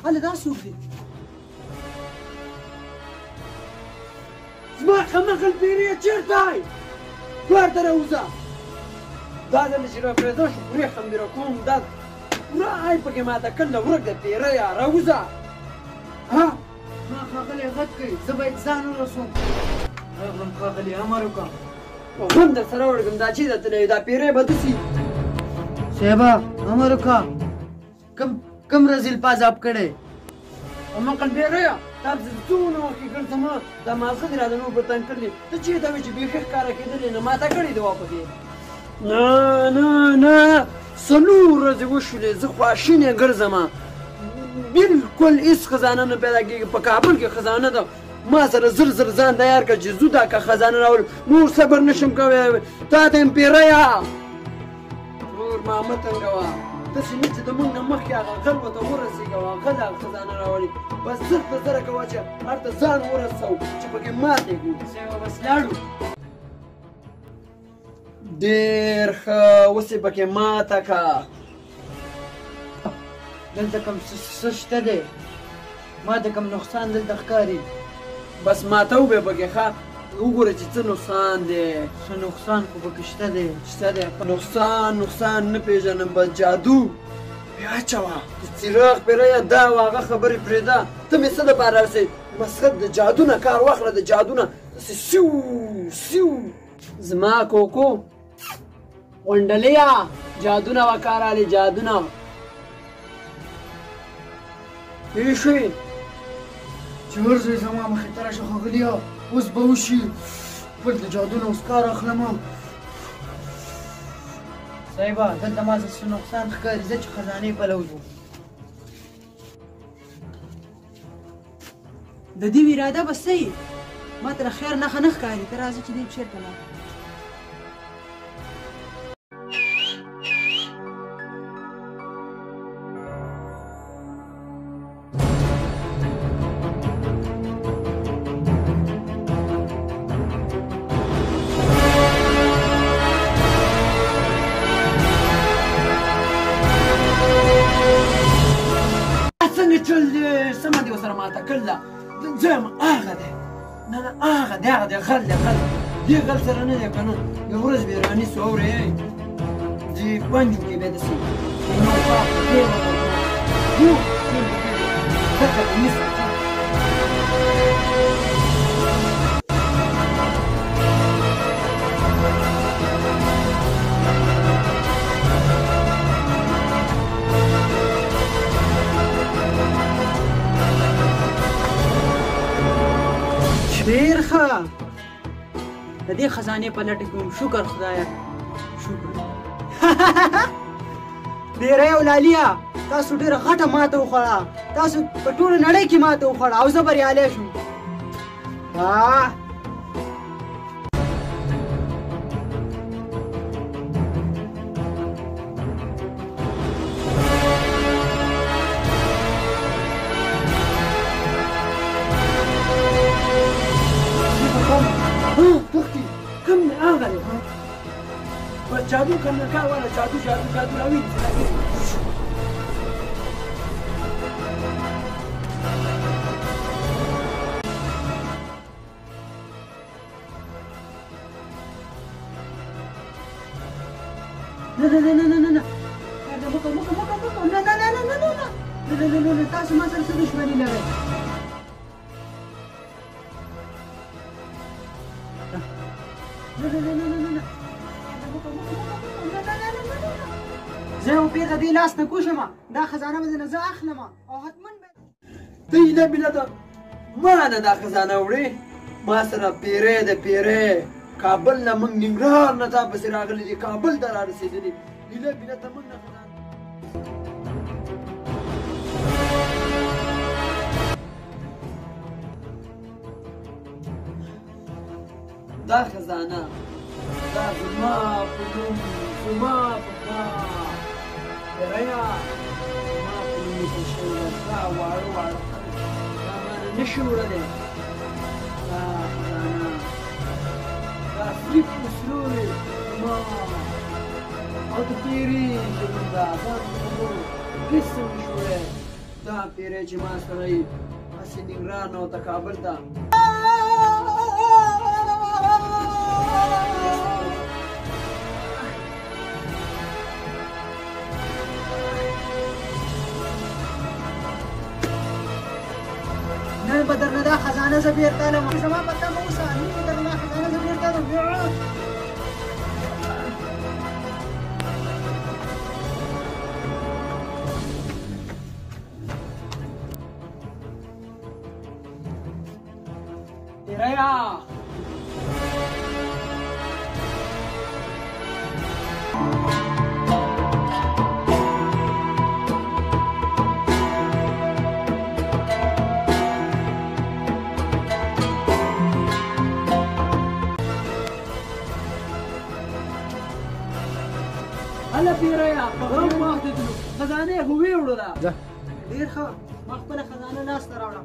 هله دا څوک دی؟ زما قمقل پیریه چېرته دی؟ کور ته راوځه. دا ځل چې راپرېده شو پرې خمبیره کوم، دا پوره آی پکې ماته کله ورک ده. پیریه راوځه. ها ما ښاغلی غږ کوي، زه باید ځان ورسوم. راغلم ښاغلی، امر وکړه. هم در سره وړګم. دا چېرته تللی؟ دا پیری به دسي. صاحبه امر وکړه. کم رزیل پازاب کړی؟ قمقل پیریه تا پسې څونه وخت کې ګرځم، دا مازغه دې راته نور په تنګ کړلي. ته چېرته وې چې بیخي ښکاره کېدلې نه، ماته کړې دې وه پکې. نه نه نه، څلور ورځې وشولې زه خواشینی ګرځم، بالکل هېڅ خزانه نه پیدا کېږي. په کابل کې خزانه ده، ما سره زر زر ځان تیار کړ چې ځو دا که خزانه راوړم، نور صبر نه شم کوی. تا ته یم پیریه، نور ما مه تنګوه. داسې نه چې د موږ نه مخکې هغه غل ورته ورسېږي او هغه غل هغه خزانه راوړي. بس زر په زره کوه چې هلته ځان ورسوو چې پکې ماتې کړو. صاحبه بس لاړو. ډېر ښه، اوس یې پکې ماته که. دلته کوم څه شته دی؟ ما ته کوم نقصان دلته ښکاري؟ بس ماته وبه پکې. ښه وګوره چې څه نقصان دی. څه نقصان خو پکې شته دی. شته دی نقصان؟ نقصان نه پېژنم، بس جادو پرې اچوه. د څراغ پیریه دا او هغه خبرې پرېږده. ته مې څه دپاره رسې؟ مسخت د جادو نه کار واخله، د جادو نه داسې سیو سیو. زما کوکو غونډلیه جادونه وکارالې، جادونه پوه شوې؟ چې ورځې زما مخې ته راشه ښاغلیه، اوس به وشي. خپل د جادو نه اوس کار اخلم. صاحبه دلته ما ته څه نقصان ښکاري، زه چې خزانې پلو ځو. د دې اراده به څه وي؟ ما ته د خیر نښه نه ښکاري. ته راځه چې دی چېرته لاړ. څنګه چل دی؟ سمه دې ورسره ماته کړل ده. زه یم هغه دی، نه نه هغه دی، هغه دی غل دی، غل دې غل سره نه دی که نه یوه ورځ به یې رانیسو. اورې دې پنجو کې بیا داسې نو پاک پکې دغه به نیسو. ډېر ښه، د دې خزانې په لټه کې وم. شکر خدایه، شکر. ډېری او لالیه تاسو ډېره غټه ماته وخوړه، تاسو په ټوله نړۍ کې ماته وخوړه او زه بریالی شوم. تښتي کوم دی؟ هغه دی. بس جادو کوم نه کار واله، جادو جادو جادو راویني. نه نه نه نه نه نه، مه کوه مه کوه مه کوه، نه نه نه نه نه نه نه نه نه نه، تاسو ما سره څه دښمني لرئ؟ نه نه نه نه نه نه، زه یو پېغه دې لاس نه کوشم، دا خزانه به درنه زه اخلم او حتما به ته ایله بیله ده ما نه دا خزانه وړې. ما سره پیری دی، پیری کابل نه موږ ننګرهار نه تا پسې راغلي دي، کابل ته را رسېدلي. ایله بیله ته موږ نه خزانه. دا خزانه دا زما په نوم، زما په پلار پیریه، زما په نوم لیکل شوې ده. دا واړه واړه خلک دا ما نه نه شي وړلی. دا خزانه دا صرف په سرو زما او د پیري په نوم ده، دا نور هېڅ څه نه شي وړلی. دا پیری چې ما سره یې هسې ننګرهار نه ورته کابل ته. نن به درنه دا خزانه زه بېرته الم. زما په تمه اوسه، نن به درنه دا خزانه زه بېرته الم. پیریه، هله پیریه، په غم وخت تلو، خزانه یې خو ویوړله. ډېر ښه، ما خپله خزانه لاسته راوړه.